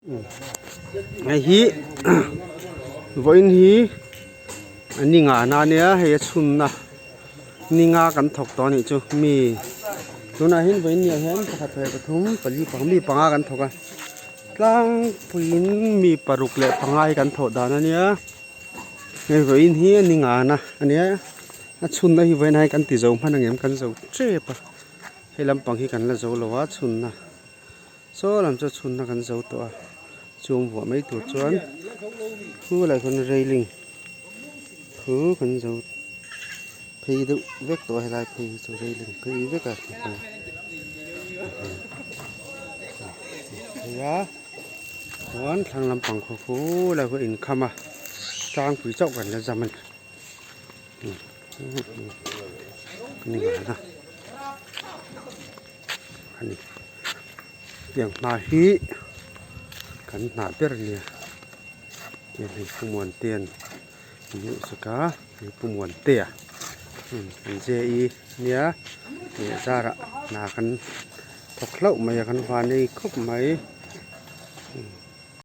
Hei hi vawiin hi ni ngana ania hei a chhunna ni nga kan thawk tawh a nih chu mi tunah hian vawiin ni ah hian pakhat leh pathum pali panga mi panga kan thawk a tlangpuiin mi paruk leh panga hi kan thawh dan ania hei vawiin hi ni ngana ania a chhunna hi vawiin ah hian kan ti zo hman ang em kan zo tep a hei lampang hi kan la zo lo a chhunna. Saw lam chu chhunna kan zo tawh a chung vuah mai tur chuan khu lai khawn railing khu kan zo phei deuh vek tawh a helai phei hi chu railing phei vek a phei a chuan thlang lampang khaw khu lai khaw inkham a tlangpui chauh kan la zam a ni. Ani tiang hna hi kan hnah ber a nia tiang hei pu muantea'n a hmuh sak a hei pu muantea an je i nia leh zarah hna kan thawk hlauh mai a kan van ei khawp mai.